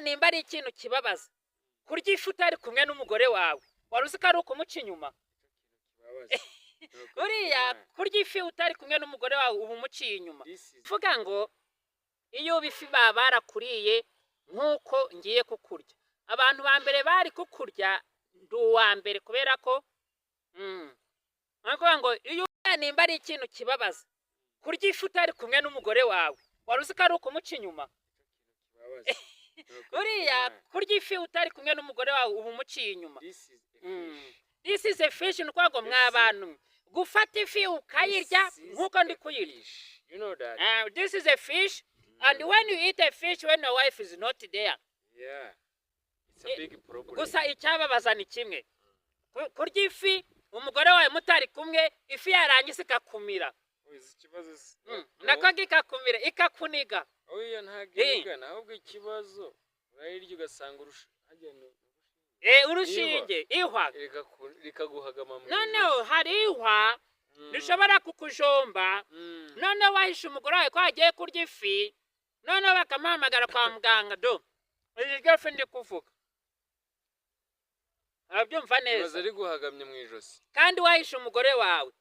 Nimba ari ikintu kibabaza, kurya ifi utari kumwe n'umugore wawe, wari uzi ko ari ukumuca inyuma? Buriya kurya ifi utari kumwe n'umugore wawe, uba umuciye inyuma. Vuga ngo iyo uba ifi baba barakuriye nk'uko ngiye kukurya, abantu ba mbere bari kukurya, ndi uwa mbere, kubera ko ni ukuvuga ngo iyo nimba ari ikintu kibabaza, kurya ifi utari kumwe n'umugore wawe, wari uzi ko ari ukumuca inyuma? Buriya kurya ifi utari kumwe n'umugore wawe, uba umuciye inyuma. This is a fish. Ni ukuvuga ngo mwa bantu, gufata ifi ukayirya nk'uko ndi kuyirya. You know that. This is a fish, and when you eat a fish when your wife is not there, Yeah. It's a big problem. Gusa icyababaza ni kimwe: kurya ifi umugore wawe mutari kumwe, ifi yarangiza ikakumira. Uzi ikibazo Nako ikakumira, ikakuniga. Oya, ntabwo irigana, ahubwo ikibazo urayirya ugasanga urusha hajya ni Urushinge, ihwa. Rikaguhagama mu Noneho hari ihwa rishobora kukujomba, noneho wahishe umugore wawe ko wagiye kurya ifi, noneho bakamuhamagara kwa muganga. Do iri ryo fi ndi kuvuga, urabyumva neza? Ibaze riguhagamye mu ijosi. Kandi wahishe umugore wawe.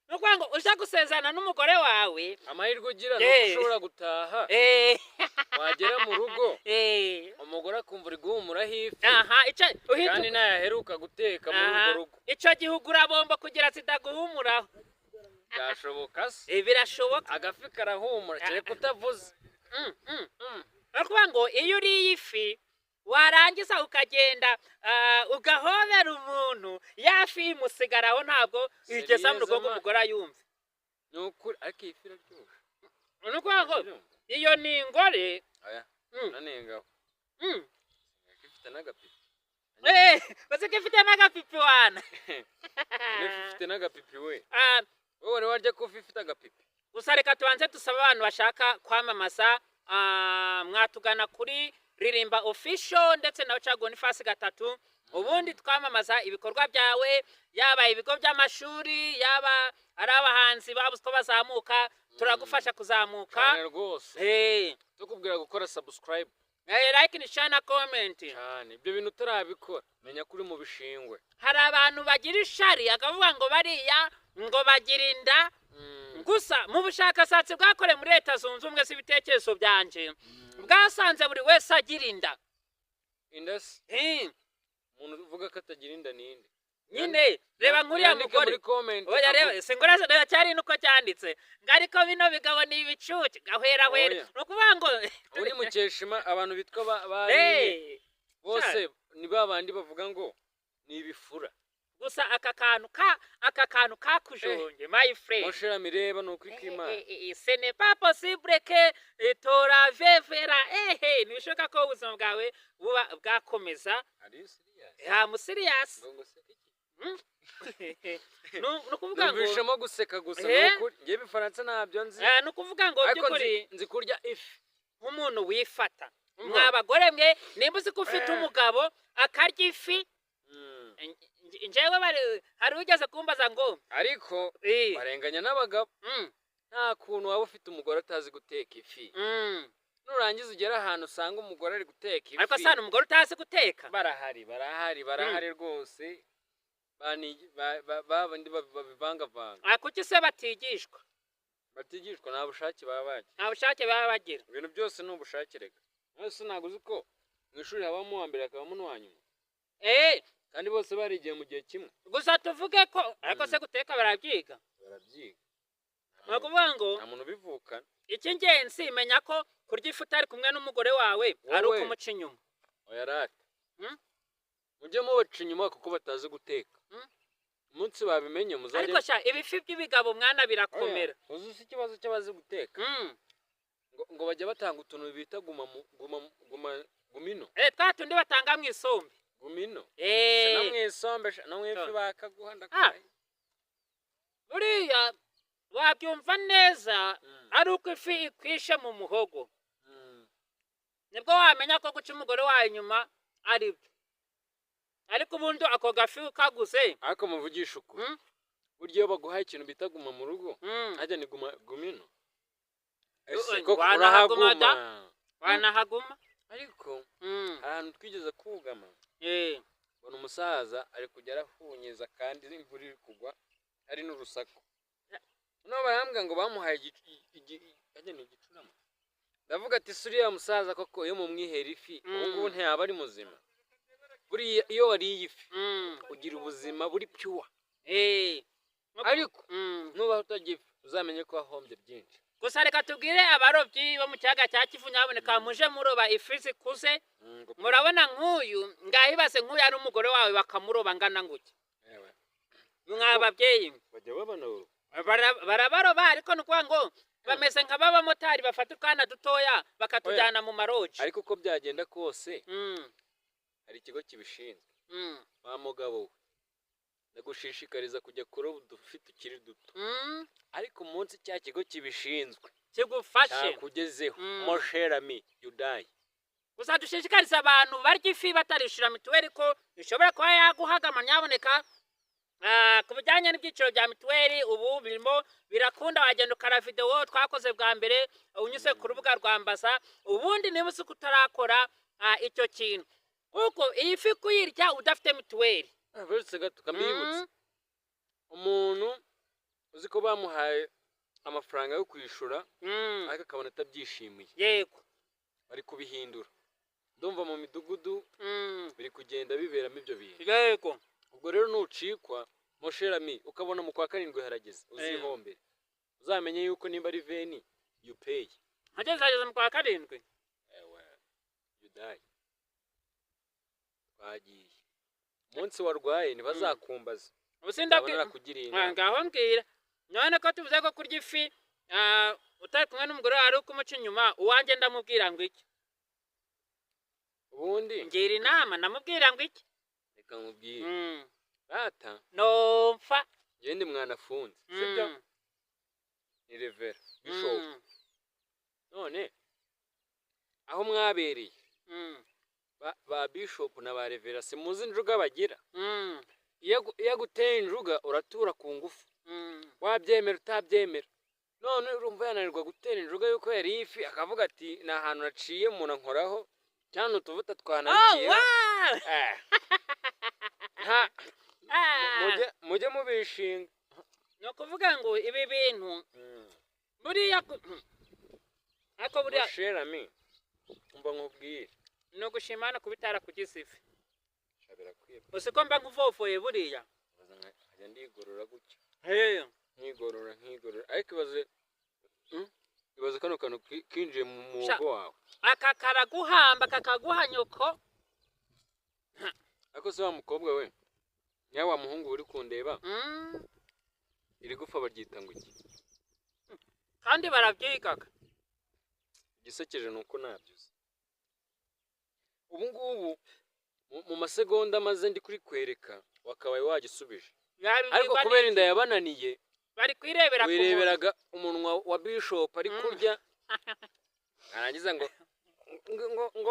Ni ukuvuga ngo uja gusezerana n'umugore wawe, Amahirwe ugira ni uko ushobora gutaha, wagera mu rugo, umugore akumva uri guhumuraho ifi, Aha, icyo uhita kandi ntayaheruka guteka muri urwo rugo. Icyo gihe ugura bombo kugira zidaguhumuraho. Byashoboka se? Birashoboka. Agafi karahumura kereka utavuze. Ni ukuvuga ngo iyo uriye ifi, warangiza ukagenda, ugahobera umuntu, ya fi imusigaraho, ntabwo igeza mu rugo ngo Sérieusement? umugore ayumve. Ni ukuri, ariko iyi fi iraryoshye. Ni ukuvuga ngo iyo ni ingore. Oya, nanengaho. Ifite n'agapipi. Bazi ko ifite n'agapipi wana. N'ifi ifite n'agapipi we. Ah, Wowe wari warya ko ifi ifite agapipi? Gusa reka tubanze dusabe abantu bashaka kwamamaza, mwatugana kuri Ririmba Official ndetse na Caguwa Ifasi gatatu, ubundi twamamaza ibikorwa byawe, yaba ibigo by'amashuri, yaba ari abahanzi babuze uko bazamuka, turagufasha kuzamuka. Cyane rwose. Tukubwira gukora subscribe. Like ni share na comment. Cyane. Ibyo bintu utarabikora, menya ko uri mu bishingwe. Hari abantu bagira ishari, akavuga ngo bariya ngo bagira inda. Gusa mu bushakashatsi bwakorewe muri Leta Zunze Ubumwe z'ibitekerezo byanje, bwasanze buri wese agira inda. Inda se? Umuntu uvuga ko atagira inda ninde? Nyine reba nk'uriya Yandike mugore. muri comment. Oya, reba singura, reba cyari nuko cyanditse ngo ariko bino bigabo ni ibicucu, gahwera hwera. Oya. Ni ukuvuga ngo Ubu ni Mukeshima, abantu bitwa ba bose ni ba bandi bavuga ngo ni ibifura. Gusa aka kantu kakujonge, my friend. Moshera mireba, ni ukuri kw'Imana. Ce n'est pas possible que tora vevera ehe, ntibishoboka ko ubuzima bwawe buba bwakomeza. Are you serious? Ya mu serious. Ngo nguseke iki? Ni ukuvuga ngo Numvishemo guseka gusa. Ni ukuri, njye ibifaransa ntabyo nzi. Ni ukuvuga ngo Ariko by'ukuri nzi kurya ifi. nk'umuntu wifata, Umva. mwa bagore mwe, nimba uzi ko ufite umugabo akarya ifi, njyewe hari ugeze kumbaza ngo Ariko barenganya n'abagabo. Nta kuntu waba ufite umugore atazi guteka ifi, nurangiza ugere ahantu usanga umugore ari guteka ifi. Ariko sana umugore utazi guteka. Barahari, barahari, barahari rwose. Babandi babivangavanga. Ah, kuki se batigishwa? Batigishwa, nta bushake baba bagira. Nta bushake baba bagira. Ibintu byose ni ubushake reka. Mwese ntabwo uzi ko mu ishuri habamo uwa mbere, hakabamo n'uwa nyuma, kandi bose barigiye mu gihe kimwe? Gusa tuvuge ko ariko se guteka barabyiga? Barabyiga. Ni ukuvuga ngo Nta muntu ubivukana. icy'ingenzi, menya ko kurya ifi utari kumwe n'umugore wawe ari Wowe. ukumuca inyuma. Oya rata. Mujye mubaca inyuma kuko batazi guteka. Umunsi babimenye muzajye. Ariko sha, ibifi by'ibigabo mwana birakomera. Oya, uzi si ikibazo cy'abazi guteka, ngo bajya batanga utuntu bita guma guma guma gumino. Twa tundi batanga mu isombe. Gumino. No mu isombe sha, no mu ifi bakaguha, ndakurahiye. Buriya wabyumva neza ari uko ifi ikwishe mu muhogo, nibwo wamenya ko guca umugore wawe inyuma ari byo. Ariko ubundi ako gafi kaguze. Ariko muvugisha ukuri, burya iyo baguhaye ikintu bita guma mu rugo, hajya ni guma gumino. Ese koko Wanahaguma da. urahaguma? Wanahaguma. Ariko hari ahantu twigeze kugama, mbona umusaza ari kujya arafunyiza kandi imvura iri kugwa, hari n'urusaku. Noneho barambwira ngo bamuhaye harya ni igicurama. Ndavuga ati: "Si uriya musaza koko, iyo mumwihera ifi ubu ngubu ntiyaba ari muzima?" Buriya iyo wariye ifi ugira ubuzima buri pure. Ariko nuba utarya ifi, uzamenye ko wahombye byinshi. Gusa reka tubwire abarobyi bo mu kiyaga cya Kivu, nyaboneka muje muroba ifi zikuze. Murabona nk'uyu, ngahibaze nk'uyu ari umugore wawe bakamuroba angana gutya? Ewe. Mwa babyeyi. Bajya babana. Barabaroba, ariko ni ukuvuga ngo bameze nka b'abamotari bafata utwana dutoya bakatujyana mu maroji. Ariko uko byagenda kose, hari ikigo kibishinzwe. Wa mugabo we, ndagushishikariza kujya kuroba udufi tukiri duto, ariko umunsi cya kigo kibishinzwe kigufashe, cyakugezeho, mon cher ami, you die. Gusa dushishikariza abantu barya ifi batarishura mituweli ko ishobora kuba yaguhagama. Nyaboneka, ku bijyanye n'ibyiciro bya mituweli, ubu birimo birakunda, wagenda ukara videwo twakoze bwa mbere unyuze ku rubuga rwa Mbaza. Ubundi niba uzi ko utarakora icyo kintu, kuko iyi fi kuyirya udafite mituweli. Uretse gato kambibutse, umuntu uzi ko bamuhaye amafaranga yo kwishyura ariko akabona atabyishimiye, bari kubihindura. Ndumva mu midugudu biri kugenda biberamo ibyo bintu. Ubwo rero nucikwa, mon cher ami, ukabona mu kwa karindwi harageze, uzihombere, uzamenye yuko nimba ari 20, you pay. Hageze mu kwa karindwi. Ewe, you die. Twagiye, umunsi warwaye ntibazakumbaza. Ubu Nzaba sindabwira. narakugiriye inama. Ngaho mbwira none, ko tuvuze ko kurya ifi utari kumwe n'umugore wawe ari ukumuca inyuma, uwanjye ndamubwira ngo iki? Ubundi Ngira inama, ndamubwira ngo iki? Reka nkubwire, rata. Nomfa. Njyewe ndi mwanafunzi, sibyo? Ni reverend, bishop. None aho mwabereye, ba bishop na ba reverend, simuzi injuga bagira? Iyo aguteye injuga, uratura ku ngufu, wabyemera utabyemera. None urumva yananirwa gutera injuga yuko yariye ifi, akavuga ati: "Ni ahantu naciye umuntu ankoraho, cyangwa utuvuta Oh, twanabikiyeho." wow! Nta mujye mubishinga. Ni ukuvuga ngo ibi bintu buriya ariko buriya Mon cher ami, umva nkubwire. Ni ugushima hano kuba itarakugize ifi. Sha, birakwiye. Uzi ko mba nkuvovoye buriya? Baza nkajya ndigorora gutya, Hey. nkigorora, nkigorora, ariko ibaze, ibaze kano kantu kinjiye mu Sha. muhogo wawe. Aka karaguhamba, kakaguha nyoko. Ariko se wa mukobwa we, nyawe wa muhungu uri kundeba, iri gufa baryita ngo iki? Kandi barabyigaga. Igisekeje ni uko nabyo uzi. Ubu ngubu mu masegonda maze ndi kuri kwereka, wakabaye wagisubije, ariko Yabibwirwa kubera n'iki? inda yabananiye. Bari kwirebera ku muntu. Wireberaga umunwa wa bishop ari kurya, arangiza ngo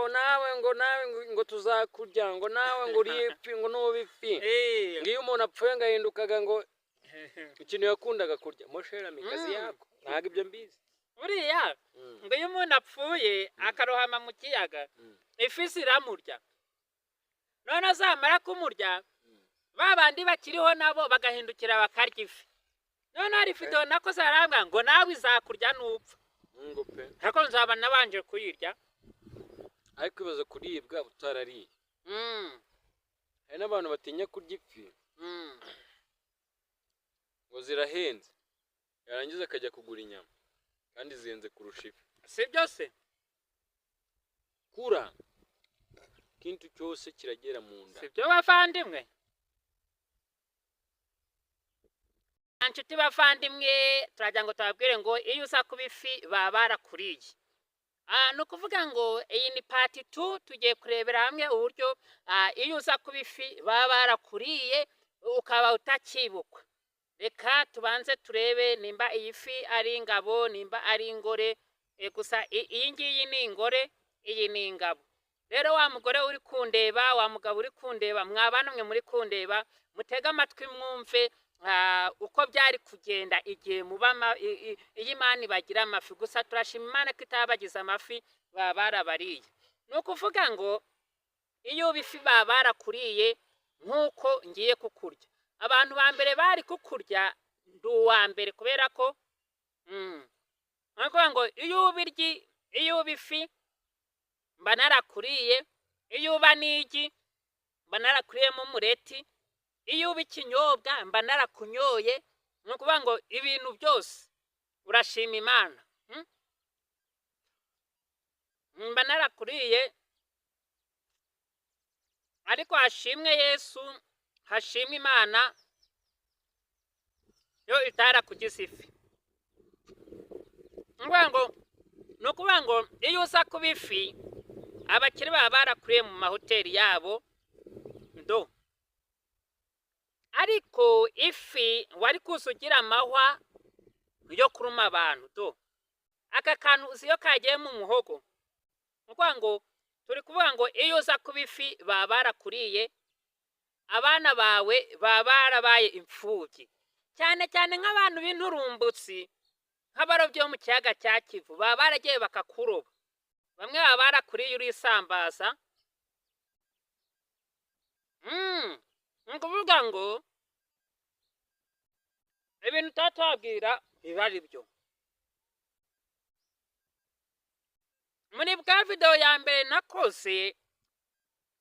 nawe, ngo nawe, ngo tuzakurya, ngo nawe, ngo uriye ifi, ngo nuba ifi, ngo iyo umuntu apfuye ngo ahindukaga ngo ikintu yakundaga kurya. Mon cher ami, kazi yako, ntabwo ibyo mbizi. Buriya ngo iyo umuntu apfuye akarohama mu kiyaga, ifi ziramurya, none zamara kumurya, ba bandi bakiriho nabo bagahindukira bakarya ifi. None hari videwo nakoze, arambwira ngo nawe izakurya nupfa. Ngo pe. Ariko nzaba nabanje kuyirya. Ariko ibaze kuribwa utarariye. Hari n'abantu batinya kurya ifi ngo zirahenze, yarangiza akajya kugura inyama kandi zihenze kurusha ifi. Si byo se? Kura ikintu cyose kiragera mu nda. Si byo, bavandimwe, inshuti, bavandimwe? Turagira ngo tubabwire ngo iyo uza kuba ifi baba barakuriye. Ni ukuvuga ngo iyi ni part 2, tugiye kurebera hamwe uburyo iyo uza kuba ifi baba barakuriye ukaba utakibukwa. Reka tubanze turebe nimba iyi fi ari ingabo, nimba ari ingore. Gusa iyi ngiyi ni ingore, iyi ni ingabo. Rero wa mugore uri kundeba, wa mugabo uri kundeba, mwabana mwe muri kundeba, mutege amatwi mwumve uko byari kugenda igihe muba iyo Imana ibagira amafi. Gusa turashima Imana ko itabagize amafi, baba barabariye. Ni ukuvuga ngo iyo uba ifi baba barakuriye nk'uko ngiye kukurya. Abantu ba mbere bari kukurya, ndi uwa mbere, kubera ko ni ukuvuga ngo iyo uba iryi, iyo uba ifi mba narakuriye, iyo uba n'igi mba narakuriyemo umureti, iyo uba ikinyobwa mba narakunyoye. Ni ukuvuga ngo ibintu byose urashima Imana. Mba narakuriye, ariko hashimwe Yesu, hashimwe Imana yo itarakugize ifi. Ni ukuvuga ngo iyo uza kuba ifi, abakire baba barakuriye mu mahoteli yabo do. Ariko ifi wari kuza ugira amahwa yo kuruma abantu do. Aka kantu uzi iyo kagiye mu muhogo. Ni ukuvuga ngo turi kuvuga ngo iyo uza kuba ifi baba barakuriye, abana bawe baba barabaye imfubyi. Cyane cyane nk'abantu b'inturumbutsi, nk'abarobyi bo mu kiyaga cya Kivu, baba baragiye bakakuroba. Bamwe baba barakuriye urisambaza. Ni ukuvuga ngo ibintu tuba biba ari byo. Muri bwa videwo ya mbere nakoze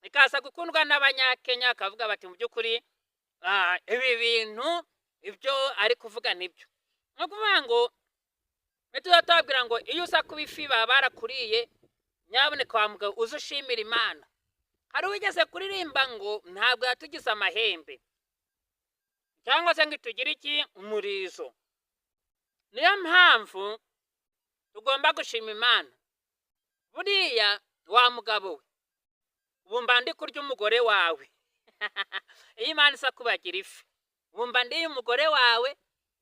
ikaza gukundwa n'Abanyakenya, bakavuga bati mu by'ukuri ibi bintu ibyo ari kuvuga nibyo. Ni ukuvuga ngo nituza tubabwira ngo iyo uza kuba ifi baba barakuriye, nyabuneka wa mugabo uze ushimira Imana. Hari uwigeze kuririmba ngo ntabwo yatugize amahembe cyangwa se ngo itugire iki umurizo. Niyo mpamvu tugomba gushima Imana. Buriya wa mugabo we, ubu mba ndi kurya umugore wawe. Iyo Imana isa kubagira ifi, ubu mba ndiye umugore wawe,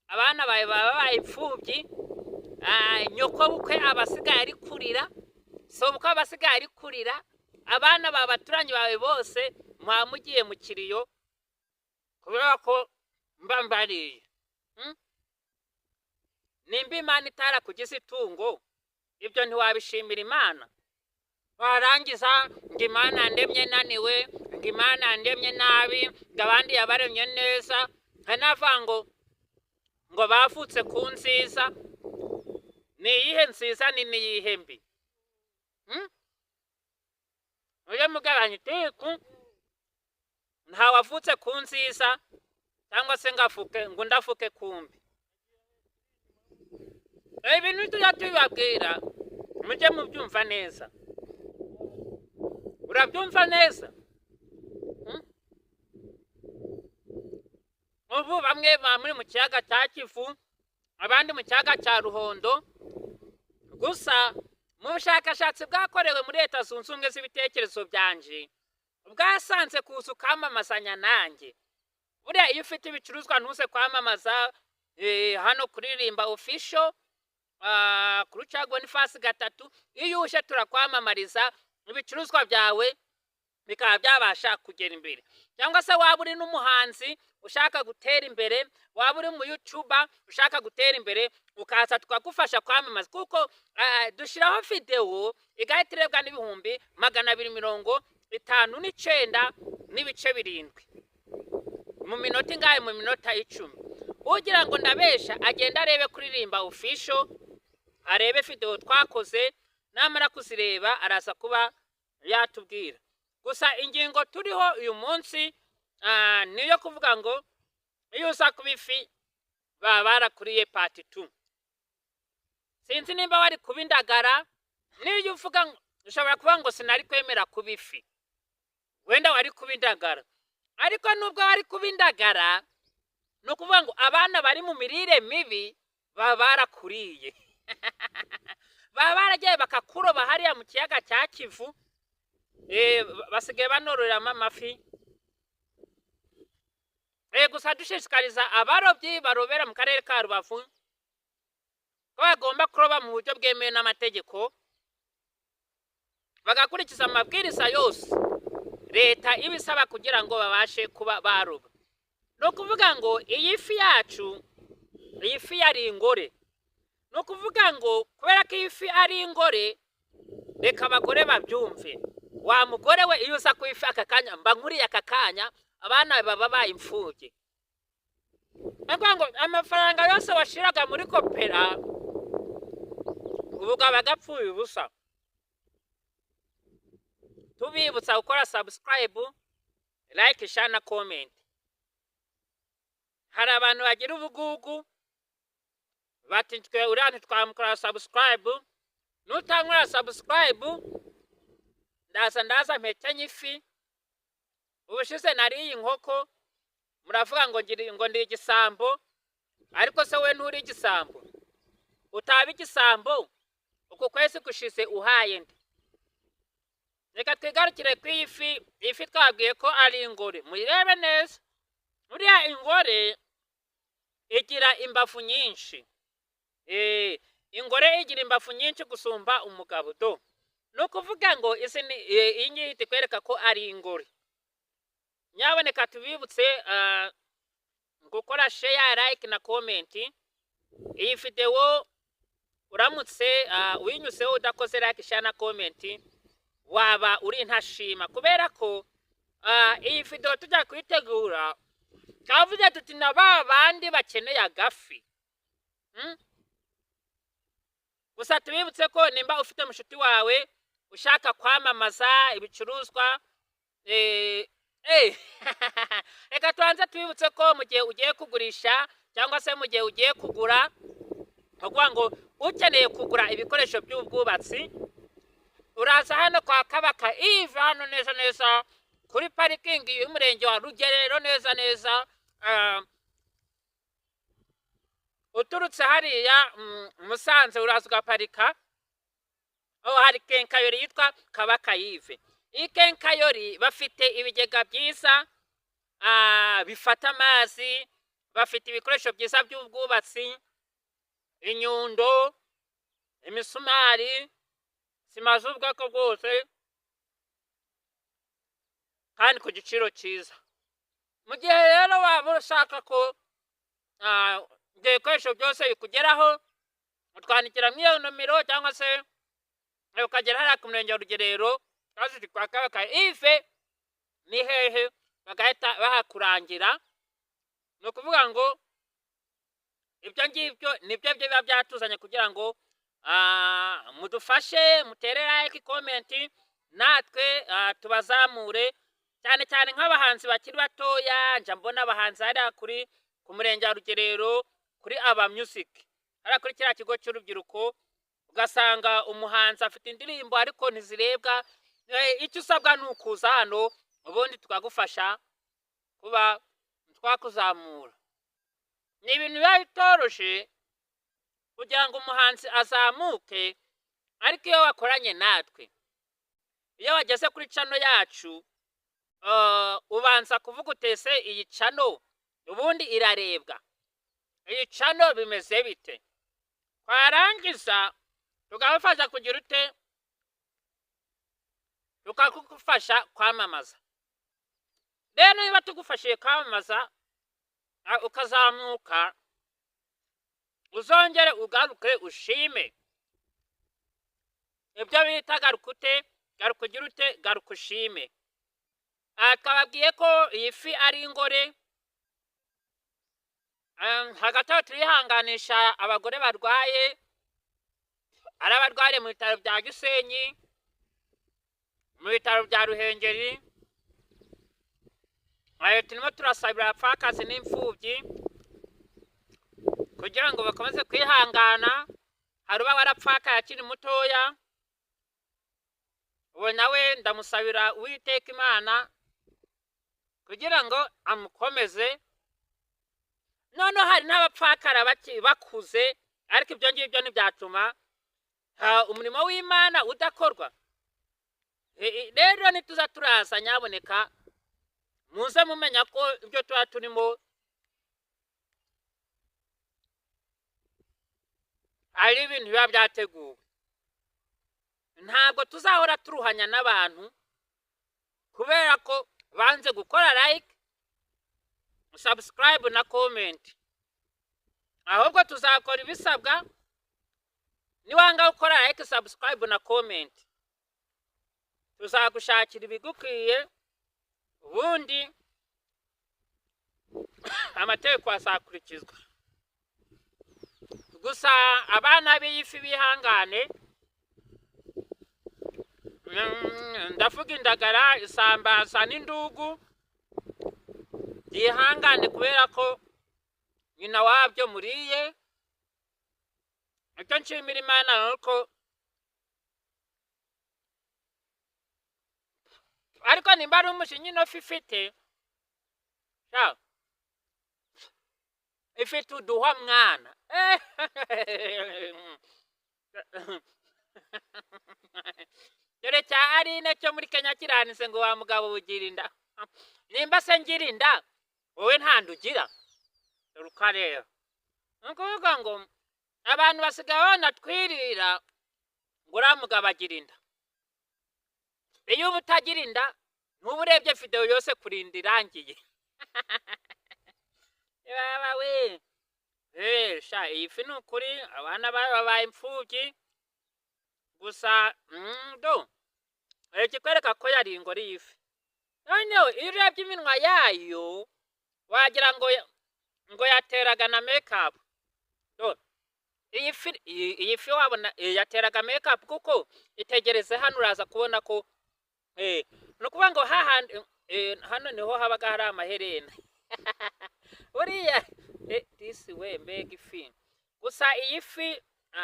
abana bawe baba babaye imfubyi, nyoko bukwe aba asigaye ari kurira, so bukwe aba asigaye ari kurira, abana bawe, abaturanyi bawe bose muba mugiye mu kiriyo kubera ko mba mbariye. Nimba Imana itarakugize itungo, ibyo ntiwabishimira Imana? Warangiza ngo Imana yandemye naniwe, ngo Imana yandemye nabi, ngo abandi yabaremye neza. Hari n'abavuga ngo bavutse ku nziza. Ni iyihe nziza, ni n'iyihe mbi? Mujye mugabanya itiku. Nta wavutse ku nziza cyangwa se ngo avuke ngo undi avuke ku mbi. Ibintu tujya tubibabwira mujye mubyumva neza. Urabyumva neza? Ubu bamwe baba muri mu kiyaga cya Kivu, abandi mu kiyaga cya Ruhondo. Gusa mu bushakashatsi bwakorewe muri Leta Zunze Ubumwe z'ibitekerezo byanje, bwasanze kuza ukamamazanya nanjye. Buriya iyo ufite ibicuruzwa ntuze kwamamaza hano kuririmba official, kuri Rucagu Boniface 3, iyo uje turakwamamariza ibicuruzwa byawe bikaba byabasha kugera imbere. Cyangwa se waba uri n'umuhanzi ushaka gutera imbere, waba uri mu YouTuber ushaka gutera imbere, ukaza tukagufasha kwamamaza, kuko dushyiraho videwo igahita irebwa n'259.7 mu minota ingahe? Mu minota 10. Ugira ngo ndabesha agenda arebe kuririmba official, arebe videwo twakoze, namara kuzireba araza kuba yatubwira. Gusa ingingo turiho uyu munsi niyo kuvuga ngo iyo uza kuba ifi baba barakuriye part 2. Sinzi nimba wari kuba indagara. Niyo uvuga ushobora kuvuga ngo sinari kwemera kuba ifi, wenda wari kuba indagara. Ariko nubwo wari kuba indagara, ni ukuvuga ngo abana bari mu mirire mibi baba barakuriye, baba baragiye bakakuroba hariya mu kiyaga cya Kivu. Basigaye banororeramo amafi. Gusa dushishikariza abarobyi barobera mu karere ka Rubavu ko bagomba kuroba mu buryo bwemewe n'amategeko, bagakurikiza amabwiriza yose leta ibisaba kugira ngo babashe kuba baroba. Ni ukuvuga ngo iyi fi yacu, iyi fi yari ingore. Ni ukuvuga ngo kubera ko iyi fi ari ingore, Reka abagore babyumve. Wa mugore we, iyo uza kuba ifi aka kanya mba nkuriye aka kanya, abana baba baye imfubyi. Ni ukuvuga ngo amafaranga yose washiraga muri kopera ubu gaba gapfuye ubusa. Tubibutsa gukora subscribe, like, share na comment. Hari abantu bagira ubugugu bati: "Twe uriya ntitwamukora subscribe." Nutankora subscribe, ndaza mpekenye ifi. Ubushize nariye inkoko, muravuga ngo ngo ndi igisambo. Ariko se we nturi igisambo? Utaba igisambo, uku kwezi gushize uhaye nde? Reka twigarukire ku iyi fi. Iyi fi twabwiye ko ari ingore. Muyirebe neza. Buriya ingore igira imbavu nyinshi. Ingore igira imbavu nyinshi gusumba umugabo. Do ni ukuvuga ngo izi ni iyi ngiyi ikwereka ko ari ingore. Nyaboneka tubibutse gukora share, like na comment. Iyi videwo uramutse uyinyuzeho udakoze like, share na comment, waba uri intashima, kubera ko iyi videwo tujya kuyitegura twavuze tuti na ba bandi bakeneye agafi. Gusa tubibutse ko nimba ufite mushuti wawe ushaka kwamamaza ibicuruzwa, reka tubanze tubibutse ko mu gihe ugiye kugurisha cyangwa se mu gihe ugiye kugura, ni ukuvuga ngo ukeneye kugura ibikoresho by'ubwubatsi, uraza hano kwa Kabaka Yves, hano neza neza kuri parikingi y'umurenge wa Rugerero, neza neza uturutse hariya Musanze, uraza ugaparika aho hari quincaillerie yitwa Kabaka Yves. Iyi quincaillerie bafite ibigega byiza bifata amazi, bafite ibikoresho byiza by'ubwubatsi: inyundo, imisumari, sima z'ubwoko bwose, kandi ku giciro cyiza. Mu gihe rero waba ushaka ko ibyo bikoresho byose bikugeraho, utwandikira muri iyo nomero cyangwa se ukagera hariya ku murenge wa Rugerero, kazi kwa Kabaka Yves ni hehe, bagahita bahakurangira. Ni ukuvuga ngo ibyo ngibyo nibyo biba byatuzanye kugira ngo mudufashe, mutere like, comment, natwe tubazamure, cyane cyane nk'abahanzi bakiri batoya. Njya mbona abahanzi hariya kuri ku murenge wa Rugerero, kuri Aba Music, hariya kuri kiriya kigo cy'urubyiruko, ugasanga umuhanzi afite indirimbo ariko ntizirebwa. Icyo usabwa ni ukuza hano, ubundi tukagufasha kuba twakuzamura. Ni ibintu biba bitoroshe kugira ngo umuhanzi azamuke, ariko iyo wakoranye natwe, iyo wageze kuri channel yacu, ubanza kuvuga utese: "Iyi channel ubundi irarebwa? Iyi channel bimeze bite?" Twarangiza tukabafasha kugira ute? Tukagufasha kwamamaza. Rero niba tugufashije kwamamaza, ukazamuka, uzongere ugaruke ushime. Ibyo bita garuka ute, garuka ugira ute, garuka ushime. Twababwiye ko iyi fi ari ingore. Hagati aho turihanganisha abagore barwaye, ari abarwariye mu bitaro bya Gisenyi, mu bitaro bya Ruhengeri. Turimo turasabira abapfakazi n'imfubyi kugira ngo bakomeze kwihangana. Hari uba warapfakaye akiri mutoya, uwo nawe ndamusabira Uwiteka Imana kugira ngo amukomeze. Noneho hari n'abapfakara bakuze, ariko ibyo ngibyo ntibyatuma umurimo w'Imana udakorwa. Rero nituza turaza, nyaboneka muze mumenya ko ibyo tuba turimo ari ibintu biba byateguwe. Ntabwo tuzahora turuhanya n'abantu kubera ko banze gukora like, subscribe na comment. Ahubwo tuzakora ibisabwa. Niwanga gukora like, subscribe na comment, Tuzagushakira ibigukwiye, ubundi amategeko azakurikizwa. Gusa abana b'iyi fi bihangane. Ndavuga indagara, isambaza n'indugu, byihangane kubera ko nyina wabyo muriye. Icyo nshimira Imana ni uko, ariko nimba ari umujinya ino fi ifite, sha, ifite uduhwa mwana. Dore cya Aline cyo muri Kenya kiranise ngo wa mugabo ugira inda. Nimba se ngira inda, wowe nta ugira. Dore ukareba, ni ukuvuga ngo abantu basigaye banatwirira ngo uriya mugabo agira inda. Iyo uba utagira inda, ntuba urebye videwo yose kurinda irangiye. Baba we! Sha, iyi fi ni ukuri abana bayo babaye imfubyi gusa. Do ikikwereka ko yari ingore iyi fi. Noneho iyo urebye iminwa yayo, wagira ngo yateraga na makeup. Do iyi fi, iyi fi wabona yateraga makeup, kuko itegereze hano uraza kubona ko ni ukuvuga ngo hahandi hano niho habaga hari amaherena buriya. Disi we, mbega ifi! Gusa iyi fi,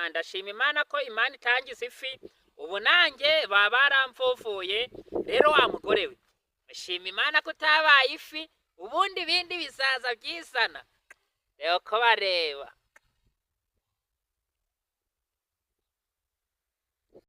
ndashima Imana ko Imana itangiza ifi. Ubu nanjye baba baramvuvuye. Rero wa mugore we, shima Imana ko utabaye ifi, ubundi ibindi bizaza byizana. Reba ko bareba.